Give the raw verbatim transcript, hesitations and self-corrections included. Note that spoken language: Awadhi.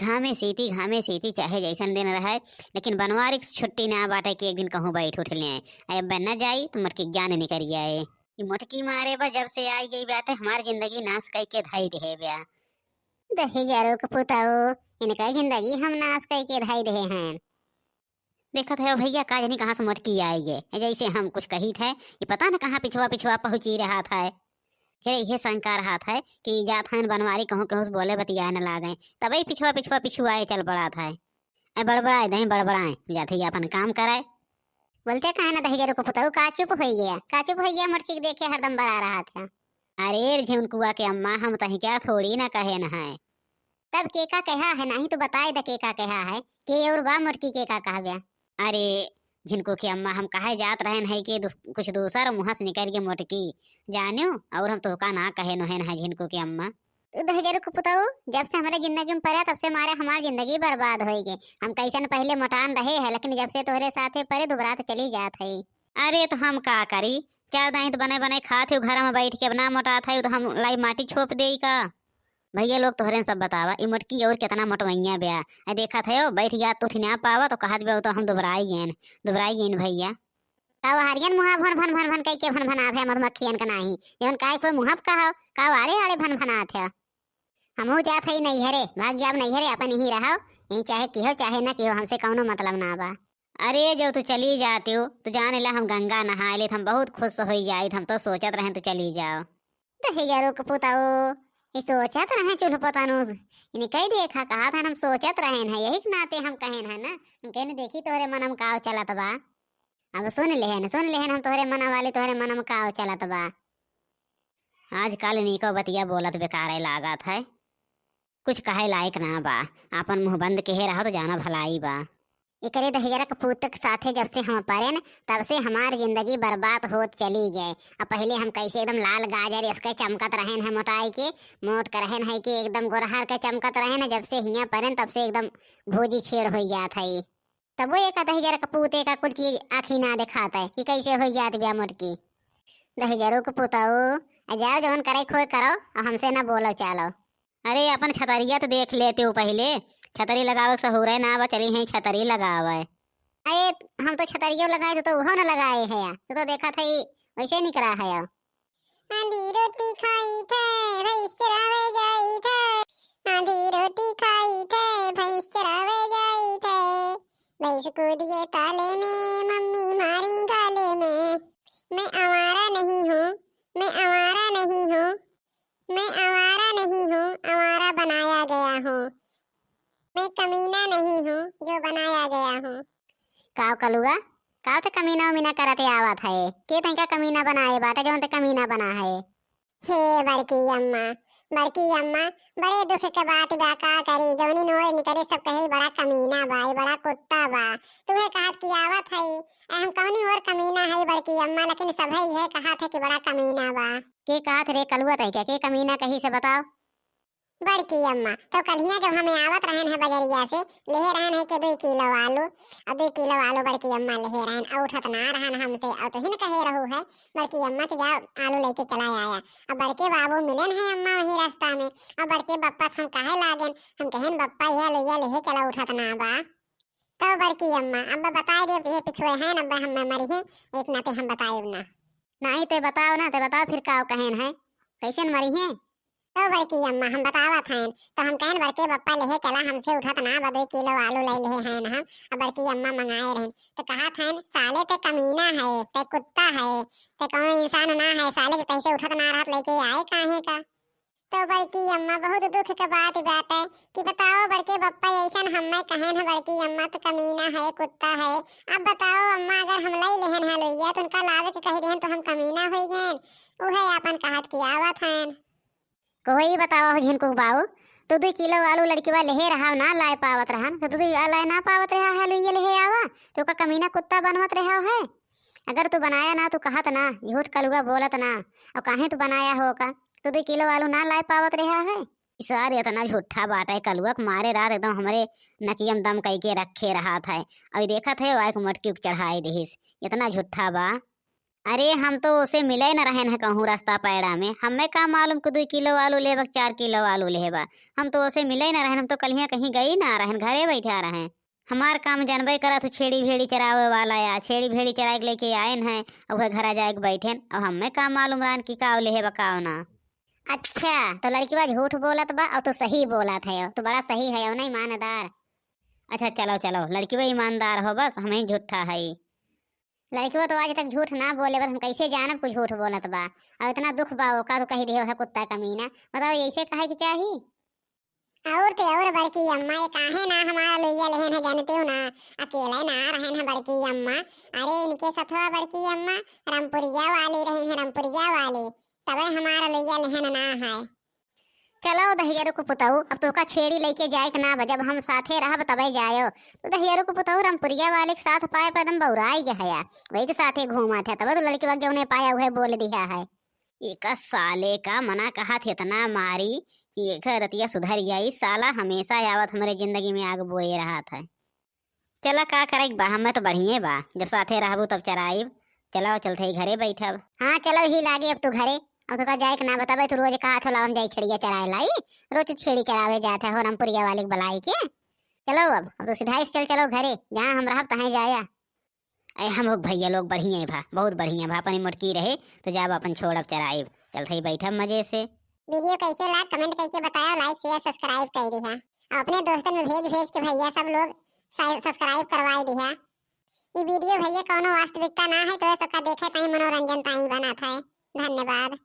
घामे सीती, घामे सीती, चाहे जैसन दिन रहे, लेकिन बनवारी के छुट्टी ना बाटे कि एक दिन कहूँ बैठ उठ लें। अब न जाई तो मोटकी के जान निकरि आए। ई मोटकी मारे बा जब से आई गई बाटे, हमार जिंदगी नाश कई के धई देहे बा। दहिजरो के पुतऊ, इनका जिंदगी हम नाश कई के धई देहे हैं। देखत है भैया, का जानी कहाँ से मोटकी आई है, जैसे हम कुछ कही थे, ये पता न कहाँ पिछुआ पिछुआ पहुँची रहा था। फिर यह शंका रहा था कि जात हैं बनवारी कहूँ केहू से बोले बतियाए न लागे, तबे पिछुआ पिछुआ पिछुआ आए चल पड़ा था। ए बड़बड़ाए दही बड़बड़ाए, जात है अपन काम कराए। बोलते कहे ना दहिजरो के पुतऊ, का चुप हो गया, का चुप हो गया, मोटकी के देखे हरदम बड़ा रहा था। अरे झिनकुआ के अम्मा, हम तही क्या थोड़ी ना कहे न है। तब के का कहा है, नहीं तो बताए द के का कहा है, के और बा मोटकी के का कहबे। अरे झिनकू के अम्मा, हम कहे जात रहन है कि दूस-, कुछ दूसर मुँह से निकल के मोटकी जान्यो, और हम तोहका ना कहे नोहन है झिनकू के अम्मा। तू दहिजरो के पुतऊ, जब से हमारे जिंदगी में पड़ा तब से मारे हमार जिंदगी बर्बाद होई गई। हम कैसन पहले मोटान रहे है, लेकिन जब से तोहरे साथे पड़े दुबरात चली जात है। अरे तो हम का करी, चार दाई तो बने बने खात हो घर में बैठ के, अब ना मोटात है तो हम लाई माटी छोप देई का? भैया लोग तोहरे सब बतावा, ई मोटकी और कितना मोटवैया ब्या। ए देखत है, बैठ जात तो उठ ना पावा, तो कहत ब्या तो हम दुबराई गएन, दुबराई गएन भैया। का वो हरियन मुहा भन भन भन भन कई के भन भनात है मधुमक्खियन का नाही, जवन काय कोई मुहब का हो, का वाले वाले भन भनात है। हमहू जात है नैहरे, भाग जाब नैहरे, अपन यहीं रहो, यहीं चाहे किहो चाहे न किहो, हमसे कौनो मतलब ना बा। अरे जो तू चली जाती हो तो जाने ला हम गंगा नहाए लेत, हम बहुत खुश हो जाइत, हम तो सोचत रहेन तू चली जाओ। दहिजरो के पुतऊ, ये सोचत रहे चूल्ह पतनू, इन्हें कही देखा कहा था हम सोचत रहेन है, यही के नाते हम कहेन है ना, हम कहेन देखी तोहरे मनम काव चलत बा। अब सुन लेहन, सुन लेहन हम तोहरे मनम वाली, तोहरे मनम काव चलत बा। आजकल नीको बतिया बोलत बेकारे लागत है, कुछ कहे लायक ना बा, आपन मुँह बंद केहे रहो तो जाना भलाई बा। एकरे दहिजरा के पूत के साथे जब से हम परेन, तब से हमार जिंदगी बर्बाद होत चली गए। अब पहले हम कैसे एकदम लाल गाजर इसके चमकत रहेन है, मोटाई के, मोट के रहेन है कि एकदम गोरहर के चमकत रहेन है, जब से हियाँ परेन तब से एकदम भोजी छेड़ हो जात है। तबो एक दहिजरा के पूत एक कुल चीज आँखी ना देखात है कि कैसे हो जात बिया मोटकी। दहिजरो के पुतऊ, आ जाओ जवन करे खोए करो, और हमसे ना बोलो चालो। अरे अपन छतरिया तो देख लेते हो पहले, छतरी लगावे के सहूरे ना बा, चली हैं छतरी लगावे। अरे हम तो छतरियो लगाए थे तो उहो ना लगाए है, तो, तो देखा था ये वैसे निकला है। आंधी रोटी खाई थे, भैंस चरावे जाई थे। आंधी रोटी खाई थे, भैंस चरावे जाई थे। भैंस कूद गए ताले में, मम्मी मारी गाले में। मैं आवारा नहीं हूँ, मैं आवारा नहीं हूँ, मैं आवारा नहीं हूँ, आवारा बनाया गया हूँ। मैं कमीना नहीं हूँ, जो बनाया गया हूँ। काव कलुआ, काव ते कमीना उमीना करत आवत है? के तैका कमीना बनाए बाटे, जौन ते कमीना बना है? हे बड़की अम्मा, बड़की अम्मा, बड़े दुख के बात बा, का करी, जौनी नोर निकरे सब कहे, "बड़ा कमीना बा, ई बड़ा कुत्ता बा।" तुहे कहत कि आवत है, आ हम कौनी और कमीना है बड़की अम्मा, लेकिन सभे इहे कहत है कि बड़ा कमीना बा। के कहत रे कलुआ तैका, के कमीना कही से बताओ? बड़की अम्मा, तो कल्हिया जब हमें आवत रहन है बजरिया से, लेहे रहन है के दुई किलो आलू, और दुई किलो आलू बड़की अम्मा लेहे रहन, और उठत ना रहन हमसे, और तुहिन कहे रहू है बड़की अम्मा कि जा आलू लेके चला आया। अब बड़के बाबू मिलन है अम्मा वही रास्ता में, और बड़के बप्पा से हम कहे लागेन, हम कहेन, "बप्पा, यह लुइया लेहे चला, उठत ना बा।" तो बड़की अम्मा, अब बताए दे, ये पिछुए हैं, अब हम मरी हैं, एक नाते हम बताए ना। नहीं ते बताओ ना, ते बताओ फिर का कहेन है, कैसन मरी हैं? तो बड़की अम्मा, हम बतावत हैं, तो हम कहेन, "बड़के बप्पा लेहे चला, हमसे उठत ना बा, दुई किलो आलू ले लेहे हैं हम।" अब बड़की अम्मा मंगाए रहन, तो कहत हैं, "साले ते कमीना है, ते कुत्ता है, ते कौनो इंसान ना है, साले के कैसे उठत ना रहत, लेके आए काहे का?" तो बड़की अम्मा, बहुत दुख के बात बाटे कि बताओ बड़के बप्पा, ऐसन हमें कहेन है बड़की अम्मा तो कमीना है, कुत्ता है। अब बताओ अम्मा, अगर हम लई लेहन है लुइया तो उनका लावे के कह देहन तो हम कमीना होई गएन। उहे आपन कहत कि आवत हैं। कोई बताओ हो झिनकू बाऊ, तू दुई किलो आलू लड़किवा लेहे रहा ना लाए पावत रहन, तो तू दुई लाए ना पावत रहा है लुइया लेहे आवा, तो का कमीना कुत्ता बनवत रहा है? अगर तू बनाया ना, तू कहत ना, झूठ कलुआ बोलत ना, और काहे तू बनाया हो का? तू दुई किलो आलू ना लाए पावत रहा है? ई सार इतना झूठा बाटे, कलुआ के मारे रात एकदम हमरे नकियम दम कई के रखे रहत है। और देखत है, वाई के मोटकी के चढ़ाई दिहिस, इतना झूठा बा। अरे, हम तो ओसे मिले न रहेन है कहूँ रास्ता पैड़ा में। हमें का मालूम कि दुई किलो आलू लेबा कि चार किलो आलू लेबा। हम तो ओसे मिले न रहेन, हम तो कलिया कहीं गई ना रहेन, घरे बैठा रहेन। हमार काम जानबे करत हो, छेड़ी भेड़ी चरावे वाला या छेड़ी भेड़ी चराए के लेके आएन है, और वह घरा जाए के बैठेन। और हमें का मालूम रहन कि काव लेबा काव ना। अच्छा, तो लड़किवा झूठ बोलत बा और तू सही बोलत है, तू बड़ा सही है और ना ईमानदार। अच्छा चलो चलो, लड़किवा ईमानदार हो, बस हम ही झूठा है। लड़किवा तो आज तक झूठ ना बोले, बस हम कैसे जानब कुछ झूठ बोलत बा? और इतना दुख बा ओका तो कही दियो है कुत्ता कमीना। बताओ, ऐसे कहे के चाही? और ते और बड़की अम्मा, ये काहे ना हमारा लुइया लेहन है, जानते हो ना, अकेले ना रहन है बड़की अम्मा। अरे इनके सथवा बड़की अम्मा रमपुरिया वाली रहन है, रमपुरिया वाली, तबे हमारा लुइया लेहन ना है। चलो दहियरू को पुतऊ, अब तोका छेड़ी लेके जाए के ना बा, जब हम साथे रहब तबे जायो। तो दहियरू को पुतऊ रमपुरिया वाले के साथ पाए पैदम बौराई गया है, वही के साथे घूमत है, तब तो लड़की वग जौने पाया उहे बोल दिया है। एका साले का मना कहा थे इतना मारी कि एक रतिया सुधर जाई, साला हमेशा आवत हमरे जिंदगी में आग बोए रहा था। चला का करे के बा, हमें तो बढ़िए बा, जब साथे रहबू तब चराइब। चलो चलते ही घरे बैठब। हाँ चलो ही लागे अब तू घरे, अब तोका जाए के ना बताबे, तू रोज कहा थो लाओ हम जाई छेड़िया चराए लाई, रोज छेड़ी चरावे जात है हो रमपुरिया वाले के बुलाई के। चलो अब, अब तो सीधा से चल चलो घरे, जहाँ हम रहब तहाँ जाया। अरे हम लोग भैया लोग बढ़िया भा, बहुत बढ़िया भा, अपनी मोटकी रहे तो जाब अपन छोड़ब चराइब, चलते ही बैठब मजे से। वीडियो कैसे लाग कमेंट करके बताओ, लाइक शेयर सब्सक्राइब कर दिया, और अपने दोस्तन में भेज भेज के भैया सब लोग सब्सक्राइब करवाए दिया। ये वीडियो भैया कौनो वास्तविकता ना है, तो सबका देखे ताई मनोरंजन ताई बनत है। धन्यवाद।